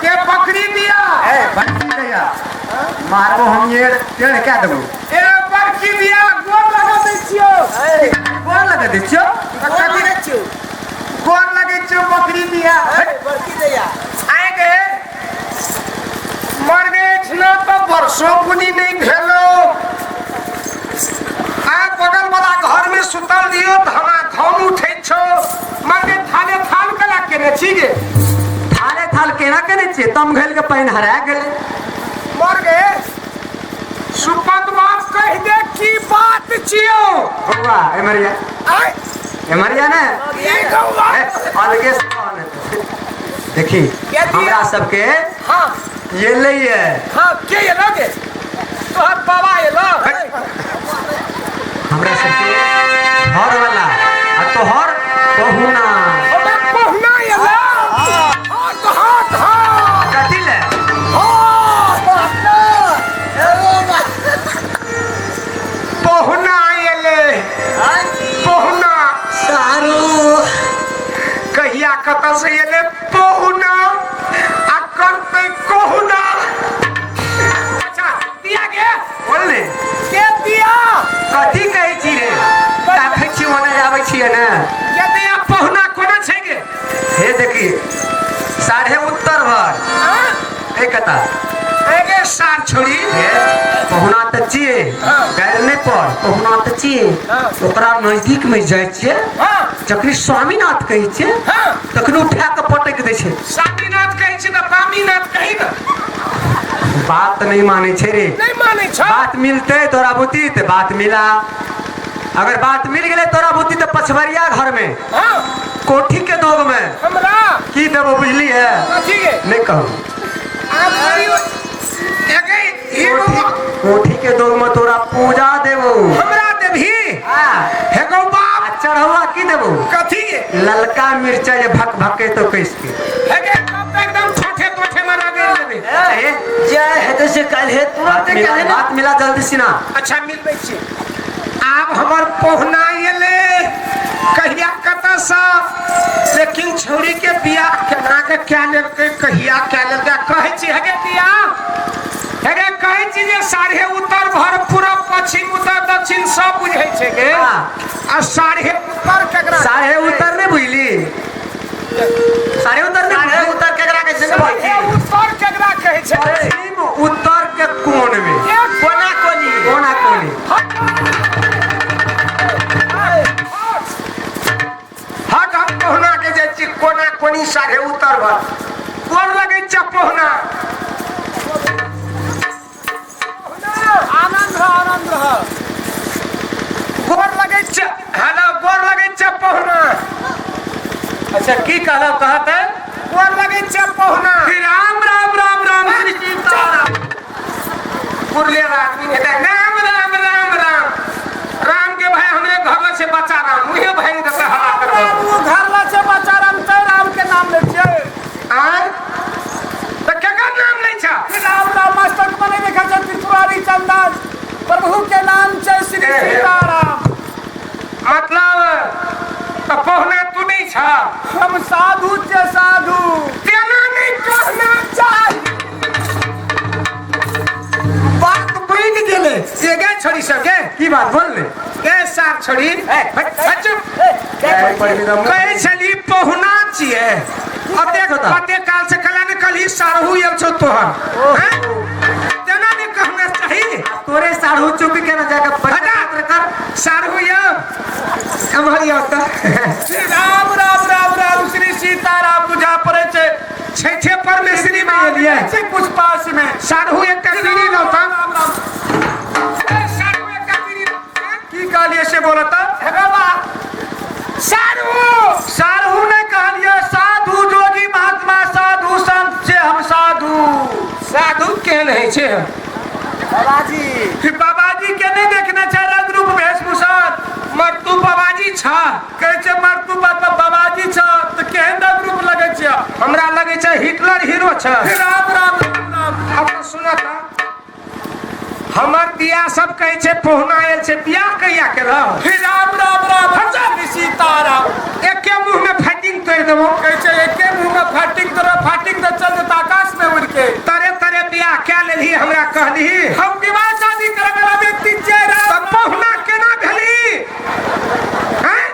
के बकरी दिया। ए बकरी दिया मारबो हम ये टेढ़ कए देबो। ए बड़की दिया गोर लगा दै छियो। गोर लगा दै छियो। कथी दै छियो? गोर लगै छियो बकरी दिया। बड़की दैया आए गे मर गए छिलो तो वर्षो बुनी नहीं भेलो। आ बगल वाला घर में सुतल दियो धमा धम उठै छो। मर गए थाले थाल कला केने छी गे? थाले थाल केना केने छियै? तम घैल के पानि हरा गेलै। मर गए सुपत बाप कह दे की बात छियो। बौआ एमरिया आय एमरिया ने ई गौआ ए, अलगे से कहने देखी हमरा सबके हाँ ये लइए। हाँ के एलो गे? तोहर बाबा एलो? हमरा सबके घर वाला आ तोहर पहुना। हमर पहुना एलो? हाँ तो हाँ तो हाँ। कथी ले? हाँ पहुना एले पहुना। सारू कहिया कतऽ से एले पहुना आ करते कहुना। अच्छा दिया गे बोल ने के दिया? कथी कहै छी रे? ताकै छी ओने आबै छियै ने। के दिया पहुना कोना छै गे? हे देखी साढ़े उत्तर भर हाँ? एक कता एगे सार छोड़ी। हे पहुना तऽ छियै गायल नहि पर पहुना तऽ छियै। ओकरा नजदीक में जाइ छियै हाँ जखनी स्वामीनाथ कहै छियै हाँ तखनी उठा कऽ पटकि दै छै। स्वामीनाथ कहै छै तऽ पामीनाथ कही ने। बात नहि मानै छै रे। नहीं मानै छै। बात मिलते तोरा बुद्धि तऽ बात मिला। अगर बात मिल गेलै तोरा बुद्धि तऽ पछबरिया घर में हाँ कोठी के दोग में हमरा की देबो बुझली है? कथी गे? नहीं कहू। आब करियो एगे ई कोठी कोठी के दोग में तोरा पूजा देबो। हमरा देबही? हाँ। हे गौ बाप आ चढ़ौआ की देबो? कथी गे? ललका मिर्चा जे भक भके तो कैस के। हे गे तब तऽ एकदम ठोठे तोठे मना गेल लेबे। ए, जय हेतै से काल्हि हे तुरंत बात मिला, काल्हि ने। बात मिला जल्दी सिना। अच्छा मिलबै छी। आब हमर पहुना एले कहिया कतऽसँ, लेकिन छौड़ी के बियाह केना के कए लेलकै कहिया कए लेलकै। कहै छी हेगे बियाह हेगे कहै छी जे साढ़े उत्तर भर पूरब पश्चिम उत्तर दक्षिण सब बुझै छै गे। हाँ। आ साढ़े उत्तर केकरा? साढ़े उत्तर नहि बुझली? साढ़े उत्तर नहि साढ़े बुझली? उत्तर केकरा कहै छै? साढ़े उत्तर केकरा कहै छै? पश्चिम उत्तर के कोण में। कोना कोनी। कोना कोनी। हट हम पहुना के जाइ छी कोना कोनी साढ़े उत्तर भर। कोन लगै छै पहुना? आनंद रह आनंद रह। गोर लगै छै। हेलो गोर लगै छै पहुना। अच्छा की कहलौ कहत है? गोर लगै छै पहुना। राम राम राम राम श्री सीताराम। पुरले आदमी हेतै। राम राम राम राम राम के भाई हमरे घर से बच्चा राम मुहे भाई देतै हवा करबै। वो घर ला छै बच्चा राम तै राम के नाम लै छियै। आय तऽ केकर नाम लै छ? राम राम मास्टर के बने देखा छै त्रिपुरारी चंदन प्रभु के नाम छै श्री सीताराम। मतलब तऽ पहुना तू नहीं छ? हम साधु छै साधु। तेना नहीं कहना चाही। बात बनि गेलै। एगे छोड़ी सबके की बात बोल ने? ए सार छोड़ी चुप। कहै छली पहुना छियै। अब देख कते काल से कला ने कलही सारहु आयल छौ तोहर। हैं? तेना नहीं कहना चाही। तोरे साढ़ू चुप के ना जाके हटा। कर। सारहु यौ एम्हर यौ तऽ। श्री राम राम राम राम श्री सीताराम बुझा पड़ै छै। छैठे परमेश्वरी में एलियै छै कुछ पास में। सारहु एकटा बीड़ी लौ तऽ। राम राम। ए, सारहु एकटा बीड़ी लौ। की कहलियै से बोलत तऽ? हे बाबा सारहु सारहु नहीं कहलियै, साधु जोगी महात्मा साधु संत से हम साधु। साधु केहन होइ छै? बाबाजी। फिर बाबाजी के नहीं देखने छै रंग रूप वेशभूषा। मरतू बाबाजी छ। कहै छै मरतू बाबा बाबाजी छ तऽ केहन रंग रूप लगै छै? हमरा लगै छै हिटलर हीरो छ। राम राम राम राम। अब तऽ सुनऽ तऽ हमर बियाह सब कहै छै पहुना आयल छै बियाह कहिया केलह? राम राम राम श्री सीताराम। एके मुँह में फाइटिंग तोड़ि देबो। कहै छै एके मुँह में फाटिंग तोरा फाटिंग तऽ चल जेता आकाश में उड़ के। तरे तरे बियाह कए लेलही, हमरा कहलही हम विवाह शादी करे वाला व्यक्ति छियै। तऽ राम पहुना केना भेलही? हैं?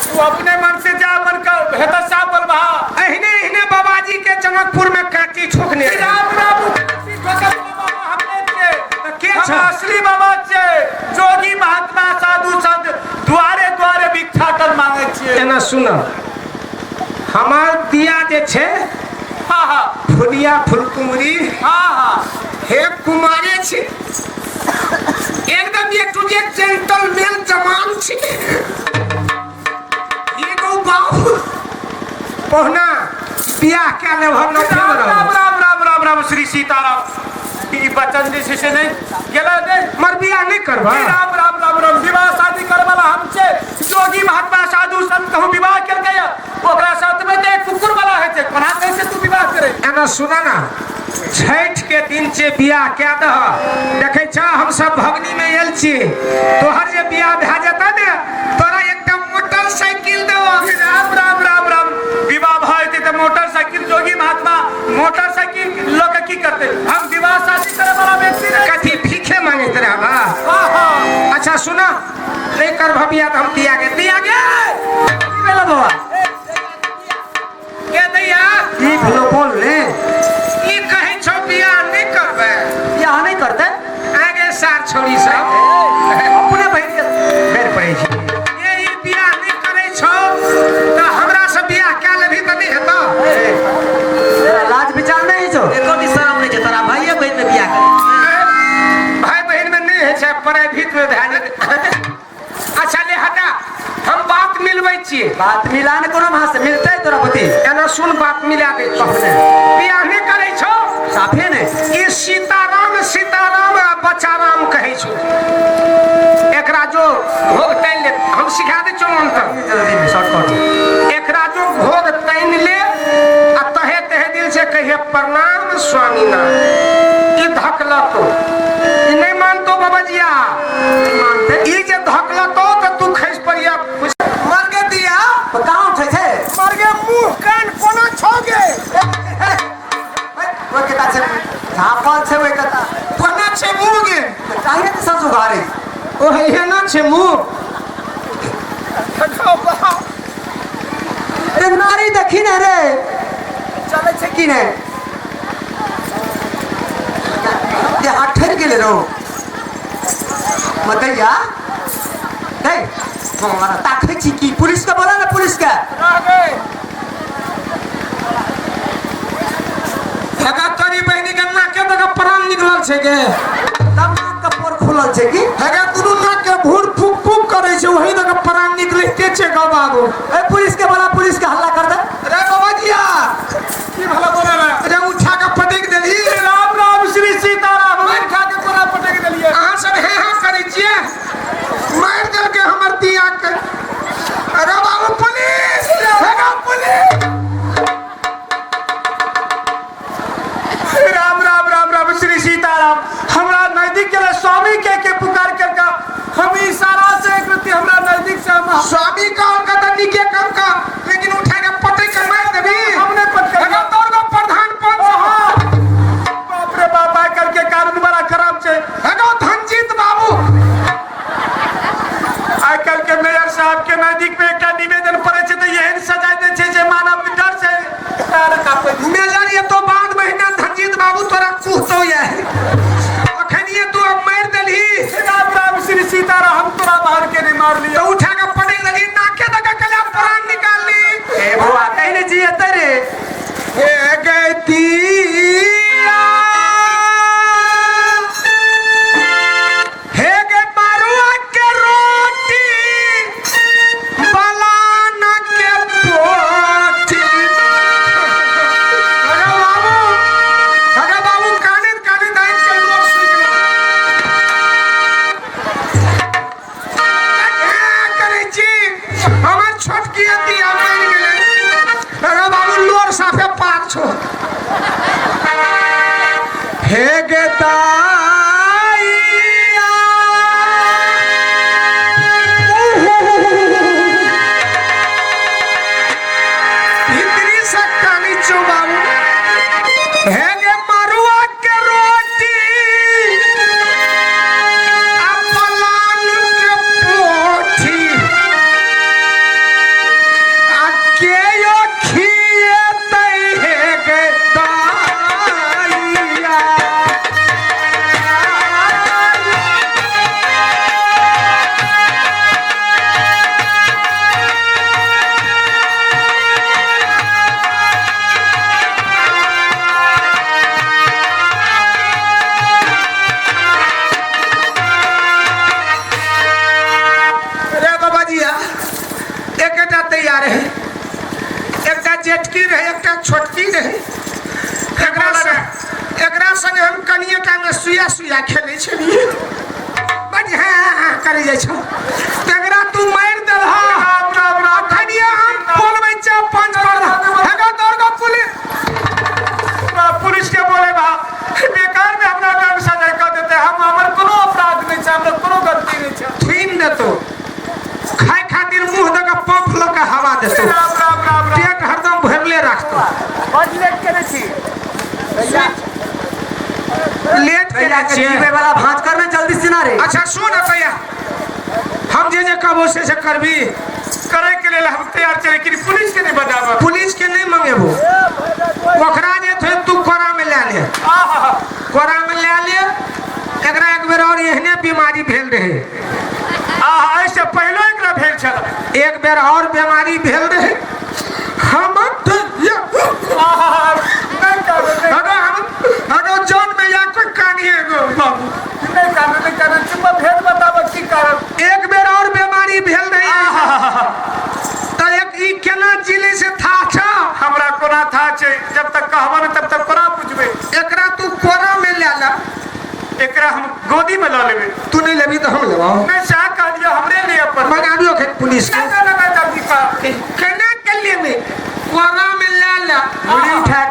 तू अपने मन से जा मन कर हेतै सा बोलबा। एहने एहने बाबाजी के जनकपुर में काटी ठोकने रहै। राम राम काटी ठोकल बाबा हमने छियै। तऽ के हम छ? असली बाबा छियै, जोगी महात्मा साधु संत द्वारे द्वारे भिक्षाटन मांगै छियै। एना सुन, हमार दिया जे छै हाँ हाँ फुलिया फुलकुमरी हाँ हाँ हे कुमारे छै, एकदम ए टू जेड जेंटलमैन जवान छै। एगो बाबू पहुना बियाह कए लेब हम नौकरी राम में राम रहब। राम राम राम राम श्री सीताराम। ई बचन जे छै से नहि गेलै नहि। मर बियाह नहि करबा? राम राम राम राम विवाह शादी करे वाला हम छै, जोगी महात्मा साधु संत कहूँ विवाह केलकै या ओकरा साथ में तऽ कुकुर वाला होइ छै, कोना कहै छै तू विवाह करे? एना सुना ना, छठि के दिन छै बियाह कए दह। देखै छ हम सब भगनी में आयल छी, तोहर जे बियाह भए जेतै ने तोरा एकटा मोटरसाइकिल देबो। राम राम राम राम विवाह भए जेतै तऽ मोटरसाइकिल, जोगी महात्मा मोटरसाइकिल लऽ के की करतै? हम विवाह शादी करे वाला व्यक्ति नहि। कथी भीखे मांगैत रहबा? हाँ हाँ। अच्छा सुना, नहीं करबह बियाह तऽ हम दिया गे दिया गे। की भेलो बौआ? के दैया? की भेलो बोल ने। ई कहै छौ बियाह नहि करबै। बियाह नहि करतै? आगे सार छौड़ी सब अपने बहिन के बेर पड़ै छै। ये ई बियाह नहि करै छौ तऽ हमरा से बियाह कए लेबही तऽ नहि हेतौ? तोरा लाज विचार नहि छौ? एको भी शरम नहि छै तोरा, भाइये बहिन में बियाह करै। भाई बहिन में नहि होइ छै, प्राइवेट में भए जेतै। अच्छा ले हटा, हम बात मिलबै छियै। बात मिला ने, कोनो भाषा मिलतै तोरा पति। एना सुन, बात मिला दै छियै। अपने बियाह नहि करै छौ? साफे ने। ई सीताराम सीताराम आ बचाराम कहै छौ। एकरा जो भोग तानि ले, हम सिखा दै छियौ मंत्र। जल्दी में शॉर्टकट। एकरा जो भोग तानि ले आ तहे तहे दिल से कहिए प्रणाम स्वामी नाम। ई धकलतो, ई नहि मानतो बाबाजिया। नहि मानतै? ई जे धकलतो तऽ तू खसि पड़िया। मर गे दिया। तऽ कहाँ उठै छै? मर गे, मुँह कान कोना छौ गे? ओहि कता छै झाँपल छै, ओहि कता कोना छै मुँह गे? तऽ काहे तऽ सब सुघारे ओ एहना छै मुँह। रे नारी देखी ने रे, चलै छै कि नहि? जे हाथ ठहरि गेलै रौ मदैया नहीं ताकै छी की? पुलिस के बोला ना, पुलिस के। हेगा तोरी बहिनी के नाके दऽ कऽ प्राण निकलल छै गे। तब नाक के पोर खुलल छै की? हेगा दुनू नाक के भूर फूक फूक करै छै, वही दऽ कऽ प्राण निकलिते छै गौ बाबू। ए पुलिस के बोला, पुलिस के हल्ला कर दे। रे बाबाजिया की भला बोला रे? रे उठा कऽ पटकि देलही। राम राम श्री सीताराम उठा के कोना पटक देलियै? अहाँ सब हे हे करै छियै, मारि देलकै हमर दिया के। अरे बाबू पुलिस, हेगा पुलिस। राम राम राम राम श्री सीताराम। हमरा नजदीक गेलै स्वामी के के पुकार करके हम इशारा से एक रत्ती हमरा नजदीक से हम स्वामी कहल का तऽ नीके काम का, लेकिन उठा के पटकि के मारि देबही। हमने पटकल। हेगा तोर गो प्रधान पंच। बाप रे बाप, आइ काल्हि के कानून बड़ा खराब छै। हेगा धनजीत बाबू। आइ काल्हि के मेयर साहब के नजदीक में एकटा निवेदन पड़ै छै तऽ एहन सजाय दै छै जे मानव के डर से पैर कापै छै। मेजर ये तो बाद महीना धनजीत बाबू तोरा कुहतो ये, अखन ये तू अब मारि देलही। राम राम श्री सीताराम हम तोरा बाहर के नहीं मारलियै। तऽ उठा के पटकि देलही, नाके दऽ के कला प्राण निकालली। ए बौआ कहि नहि छी एतै रे। हे गैतिया, हे गे मरुआ के रोटी बलाना के पोटी। अरे बाबू, अरे बाबू कानित कानित आँखि के लोर सुखि गेल। करै छी हमर छोटकी दिया मरि गेलै। अरे बाबू लोर साफे पार छो। हे गे दाइया, टाइम में सुइया सुइया खेलै छलियै बड हाँ हाँ करै जाइ छौ तकरा तू मारि देलह। राम राम राम। अखनिये हम बोलबै छौ पंच पर हेगा दौड़ गो पुलिस। पुलिस के बोले बा बेकार में हमरा दंड सजा कर देते। हम हमर कोनो अपराध नहीं छै, हमरा कोनो गलती नहीं छै। थुइन देतो खाय खातिर मुंह दऽ कऽ पंप लऽ कऽ हवा देतो। राम राम राम राम। पेट हरदम भरले राखतो। बड लेट केने छी। लेट कहिया केने के छियै। जीवे वाला भांज कर ना जल्दी से ना रे। अच्छा सुन कहिया हम जे जे कहबो से से करबी। करे के लेल हम तैयार छी, लेकिन पुलिस के नहीं बजाबो। पुलिस के नहीं मंगेबो, ओकरा जे थे तू कोरा में ले ले। आहा कोरा में ले ले। एकरा एक बेर और एहने बीमारी भेल रहे। आहा ऐसे पहलो एकरा भेल छल। एक बेर और बीमारी भेल रहे। हम आहा नहीं कानू नहीं। अगर हम अगर जान में या कोई कानी एगो बाबू। नहीं कानू नहीं कानू, चुप भेल बताब की कारण। एक बेर और बीमारी भेल रहे त एक ई केना जिले से था छा। हमरा कोना था छै, जब तक कहबो न तब तक कोना बुझबै। एकरा तू कोरा में ले ला। एकरा हम गोदी में ल लेबै। तू नहीं लेबी तो हम लेबो। नहीं सह कहलियो हमरे लिए पर। मंगाबियो खेत पुलिस के। ना ना ना जल्दी का केना के लिए में कोरा में ले ला। मुड़ी उठा